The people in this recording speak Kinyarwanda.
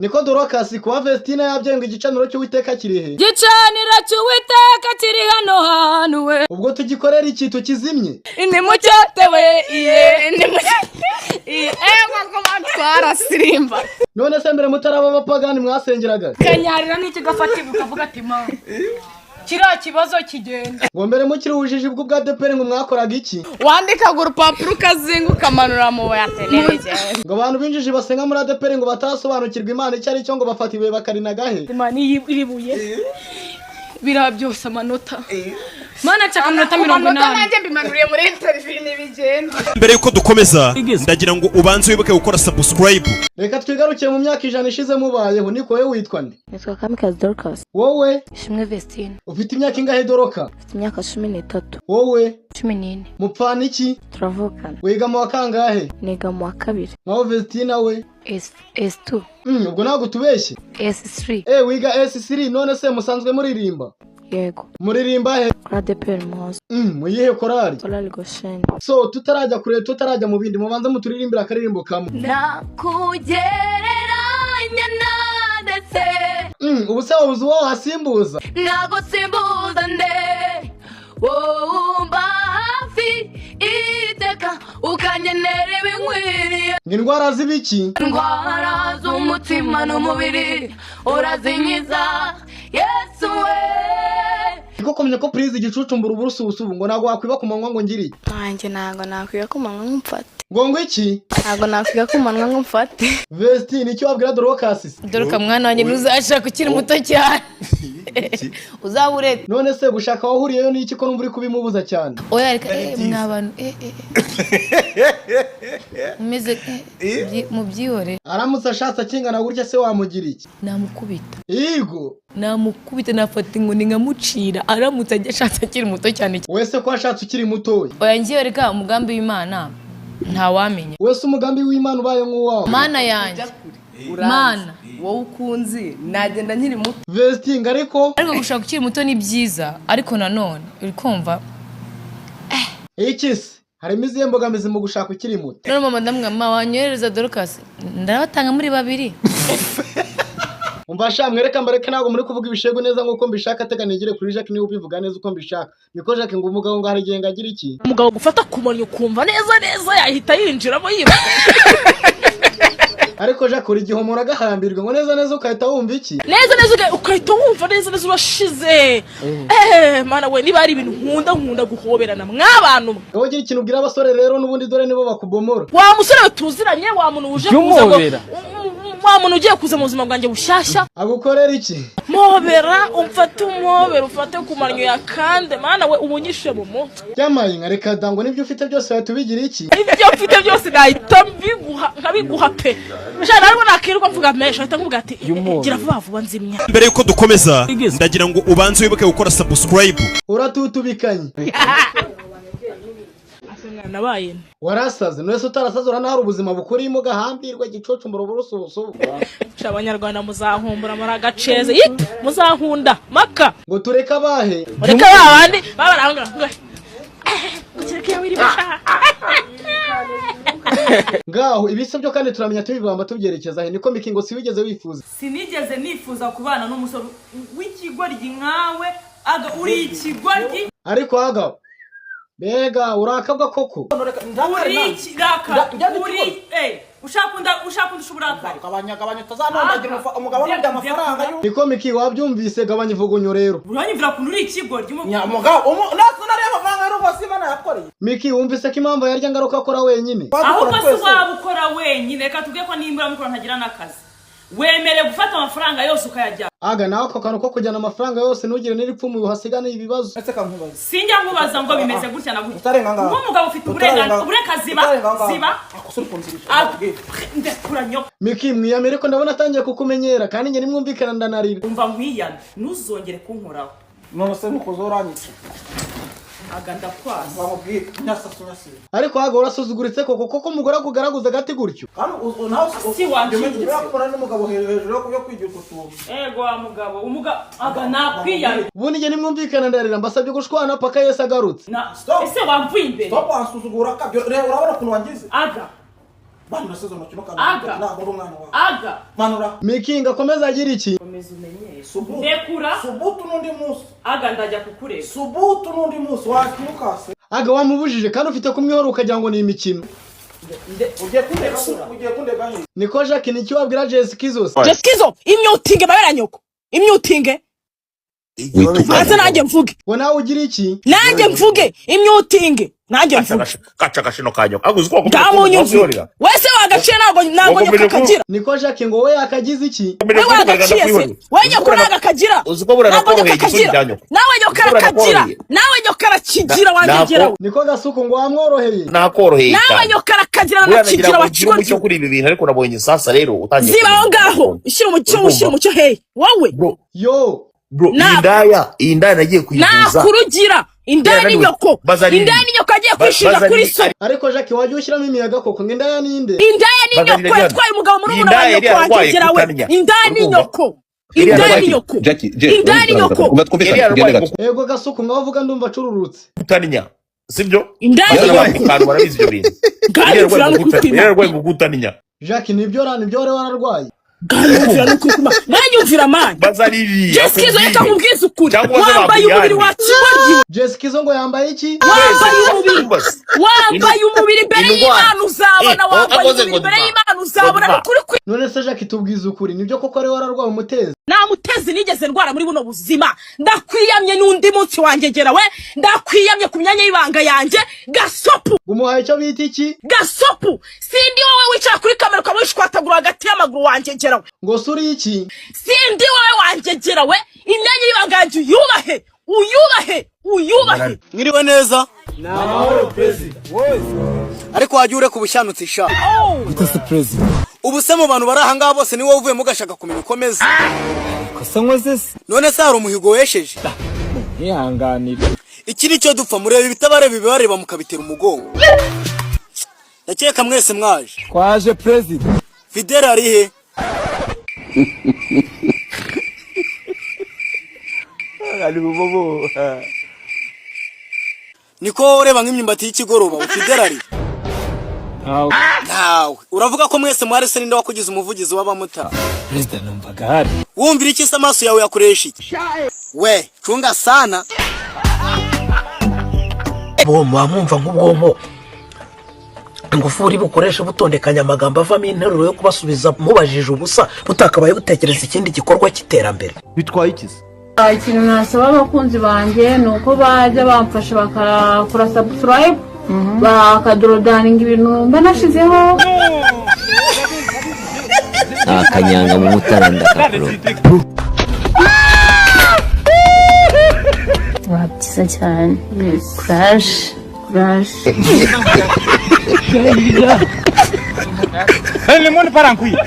Niko Dorokasi, kuba Vestina yabyaye ngo igicaniro cy'Uwiteka kiri he? Gicaniro cy'Uwiteka kiri hano hantu we. Ubwo tugikorera iki? Tukizimye? Ni mucyotewe iye, ni mucyote iye, ego kuba twarasirimba. None se mbere mutaraba abapagani mwasengeraga? Kanyarira n'iki gafata ukavuga ati: "Ma kiriya kibazo kigenda." Ngo mbere mukiri ubujiji bw'ubwadeperi ngo mwakoraga iki? Wandikaga urupapuro ukazinga ukamanura mu yatenereje. Ngo abantu b'injiji basenga muri ADEPR ngo batarasobanukirwa Imana icyo ari cyo, ngo bafata ibuye bakarinaga he? Imana iyi iri buye biriya byose, amanota, Mana, nshaka amanota 80. Nanjye mbimanuriye muri interview ntibigenda. Mbere yuko dukomeza, ndagira ngo ubanze wibuke gukora subscribe. Reka twigarukiye mu myaka 100 ishize mubayeho. Niko, wowe witwa nde? Nitwa Kamikazi Dorcas. Wowe? Ishimwe Vestine. Ufite imyaka ingahe, Doroka? Mfite imyaka 13. Wowe? 14. Mupfana iki? Turavukana. Wiga mu wa kangahe? Niga mu wa kabiri. Nkaho Vestina we? S S2. Ubwo ntabwo tubeshye? S3. Wiga S3. None se musanzwe muririmba? Yego. Muririmba he? Kuri ADEPR Muhoza. Mu yihe korali? Korali Gosheni. So tutarajya kure, tutarajya mu bindi, mubanze muturirimbira akaririmbo kamwe. Nakugereranya na ndetse. Ubu se wabuze uwo wasimbuza? Nagusimbuza nde, wowe umba hafi iteka ukangenera ibinkwiriye? Ngo indwara z'ibiki? Indwara z'umutima n'umubiri urazinkiza, Yesu we. Niko kumenya ko purize igicucumbura uburusubusubu, ngo ntabwo wakwiba ku manywa ngo ngiri? Nanjye ntabwo nakwiga ku manywa ngo mfate. Ngo iki? Ntabwo nakwiga ku manywa ngo mfate. Vestine, icyo wabwira Dorokasi se? Dore mwana wanjye, ntuzashaka ukiri muto cyane, uzaba uretse. None se gushaka wahuriyeyo n'iki, ko numva uri kubimubuza cyane? Oya reka, mwa bantu, mumeze mubyihore. Aramutse ashatse akingana gutya se wamugira iki? Namukubita. Yego. Namukubita, nafata inkoni nkamucira aramutse ajya ashatse akiri muto cyane. Wese ko washatse ukiri mutoya? Oya, ngiye reka, umugambi w'Imana ntawamenya. Wese umugambi w'Imana ubaye nk'uwawe? Mana yanjye, Mana. Wowe ukunzi nagenda nkiri muto. Vesting ariko. Ariko gushaka ukiri muto ni byiza, ariko nanone uri kumva. Iki se harimo izihe mbogamizi mu gushaka ukiri muto? None mama, ndamwa mama wanyohereza Dorcas, ndabatanga muri babiri. Umva sha, mwereka mbareke, ntabwo muri kuvuga ibishegu neza nk'uko mbishaka. Teka nigire kuri Jacques niba ubivuga neza uko mbishaka. Niko Jacques, ngo umugabo ngo hari igihe ngo agira iki? Umugabo gufata ku munwa ukumva neza neza yahita yinjiramo yiba. Ariko Jacques, uri igihomora agahambirwa, ngo neza neza ugahita wumva iki? Neza neza ugahita wumva neza neza urashize. Mana we, niba ari ibintu nkunda, nkunda guhoberana mw'abantu mwe. Wowe ugira ikintu ubwira abasore rero, n'ubundi dore nibo bakubomora. Wa musore we tuziranye, wa muntu uje kuza ngo Jya umuhobera. Wa muntu ugiye kuza mu buzima bwanjye bushyashya. Agukorera iki? Mpobera, umfate umuhobera, ufate ku manyo ya kande, Mana we, ubunyishe mu mutwe. Byamaye nka reka da, ngo nibyo ufite byose wahita ubigira iki? Ibyo mfite byose nahita mbiguha, nkabiguha pe. Sha, ntabwo nakirirwa mvuga menshi, ahita nkubwira ati: "Gira vuba vuba nzimya." Mbere yuko dukomeza, ndagira ngo ubanze wibuke gukora subscribe. Uratutubikanye. Nabaye nte? Warasaze. None se utarasaze urabona hari ubuzima bukurimo ugahambirwa igicucu uburusubusubu? Sha, Abanyarwanda muzahumbura muri agaceze yita muzankunda maka. Ngo tureke abahe? Mureke ba bandi babaranga ngo kireke wirimo. Ngaho ibisa byo kandi turamenya tubibamba tubyerekeza he? Niko Mikingo, si wigeze wifuza? Sinigeze nifuza kubana n'umusore w'ikigoryi nkawe. Aga, uri ikigoryi. Ariko aga, mbega urakabwa koko! Uri ikiraka, uri ushaka undusha uburakari. Gabanya, gabanya, utazanondagira umugabo n'urya amafaranga y'u Niko Miki, wabyumvise? Gabanya ivugunyo rero. Uranyumvira ukuntu uri ikigoryi? Mugabo natwe nariya amafaranga y'urugo si Imana yakoreye. Miki, wumvise ko impamvu yarya ngaruka akora wenyine? Ahubwo si waba ukora wenyine, reka tubwiye ko nimbura mukora ntagira n'akazi, wemerewe gufata amafaranga yose ukayajyana. Aga, nawe ako kantu ko kujyana amafaranga yose ntugire n'iripfumu uhasigane ibibazo. Ese kankubaza. Sinjya nkubaza ngo bimeze gutya na gutya. Utarenga ngaho. Nk'umugabo ufite uburenganzira, ubureka ziba. Utarenga ngaho. Ziba. Akosora ukunzibisha. Ndekura nyoko. Miki, mwiyamere ko ndabona atangiye kukumenyera, kandi njye nimwumvikana ndanarira. Umva nkwiyame, ntuzongere kunkoraho. None se nukoze uranyica? Aga, ndakwasa. Bamubwiye nyasasu nyasiba. Ariko aga, urasuzuguritse koko koko, umugore akugaragaza agati gutyo. Kandi nawe Si wancitse. kubona n'umugabo hejuru yo kwigira utuntu. Ego wa mugabo, umugabo aga, nakwiyame. Ubundi njye nimwumvikana ndarira, mbasabye gushwana paka Yesu agarutse. Na Stop. ese wamvuye imbere? Stop, wansuzugura kabyo. Reba, urabona ukuntu wangize. Aga. Manura se izo ntoki Aga. ntukanure. Ntabwo uri umwana wawe. Aga. Manura. Mikinga akomeza agira iki? Komeza umenyere. Subutu. Ndekura. Subutu n'undi munsi. Aga ndajya kukurega. Subutu n'undi munsi wakirukase. Aga wamubujije kandi ufite kumwihora ukagira ngo ni imikino. Ugiye kundega, ugiye kundega he? Niko Jacques, niki wabwira Jessica Izo? Jesikizo, imyutinge mabera nyoko, imyutinge hanze nanjye mvuge. Ngo nawe ugira iki? Nanjye mvuge imyutinge, nanjye mvuge. Gaca agashino ka nyoko. Aguze uko Ngamunyumvire wese wagaciye, ntabwo nyoko akagira. Niko Jacques, ngo we yakagize iki? We wagaciye se, we nyoko ntabwo akagira. Uzi ko burana Ntabwo nyoko koroheye igisuri akagira. bya nyoko. Nawe nyoko Uzi ko burana arakagira. koroheye. Nawe nyoko arakigira, wangegera we. Niko Gasuku, ngo wamworoheye. Nakoroheye Nawe cyane. nyoko arakagira, Buriya nagira anakigira ngo ngire umucyo wakigoryi. kuri ibi bintu, ariko nabonye sasa rero utangiye Ziba aho ngaho, ushyira umucyo, ushyira umucyo hehe wowe? Bro, Yo. bro, iyi ndaya nagiye kuyivuza. Nakurugira indaya ni nyoko. Bazariri. Indaya ni nyoko agiye kwishinja kuri so. Ariko Jacques, wajya ushyiramo imiyaga koko, ngo indaya ninde? Indaya ni Bazariri nyoko hano. yatwaye umugabo muri Iyi wa ndaya nyoko yari yarwaye wangegera we. kutanya. Indaya ni Urumva? nyoko. Indaya ni nyoko. Jackie, Jay, Indaya ni nyoko. umva twumvikane, Yari tugende yarwaye gato. Ego Gasuku, ngaho uvuga ndumva acururutse. Kutanya. Sibyo? Indaya ni Bazana nyoko. abantu barabizi ibyo bintu. Ngaho Yari yumvira no yarwaye kwipima. yarwaye gukutanya. Jacques, nibyo ra nibyo wari wararwaye? Ngaho no kwipima. Ngaho nyumvira mani. Bazariri. Jesikizo, reka nkubwize ukuri. Cyangwa se Wambaye umubiri wa kigoryi. Jessica Izo ngo yambaye iki? Wambaye umubiri. Umbaze. Wambaye umubiri imbere Indwara. y'Imana uzabona. Eh, Wambaye akoze umubiri ngo imbere diva. y'Imana uzabona. Ngo Ni ukuri kwi. None se Jacques, tubwize ukuri, nibyo koko wari wararwaye umutezi? Nta mutezi nigeze ndwara muri buno buzima. Ndakwiyamye n'undi munsi wangegera we. Ndakwiyamye ku myanya y'ibanga yanjye. Gasopu. Umuhaye icyo bita iki? Gasopu. Sindi wowe wicara kuri kamera ukaba wishwatagura hagati y'amaguru wangegera we. Ngo se uri iki? Sindi wowe wangegera we. Imyanya y'ibanga yanjye uyubahe. Uyubahe. Uyubahe. Mwiriwe neza. Ni amahoro perezida. Ariko wajya ureka ubushanutsi sha. Gute se perezida? Ubu se mu bantu bari aha ngaha bose ni wowe uvuyemo ugashaka kumenya uko meze? Kosa nkoze se? None se hari umuhigo wesheje? Ntihanganire. Iki ni cyo dupfa, mureba ibitabareba ibibareba mukabitera umugongo. Ndakeka mwese mwaje. Twaje perezida. Fidel ari he? Niko wowe ureba nk'imyumbati y'ikigoroba, Fidel ari? Ntawe. Ntawe. Uravuga ko mwese mwari se, ninde wakugize umuvugizi w'abamotari? Perezida, numvaga ahari. Wumvira iki se, amaso yawe yakoresha iki? We, cunga sana. Muba mwumva nk'ubwonko ingufuri bukoresha butondekanya amagambo avamo interuro yo kubasubiza mubajije ubusa, butakabaye butekereza ikindi gikorwa cy'iterambere. Bitwaye iki se? Ikintu nasaba abakunzi banjye ni uko bajya bamfasha bakakora subscribe, bakadorodaninga ibintu mba nashizeho. Akanyanga mu mutara ndakakuroga. Wa byiza cyane, kuraje kuraje. Le monde part en couille.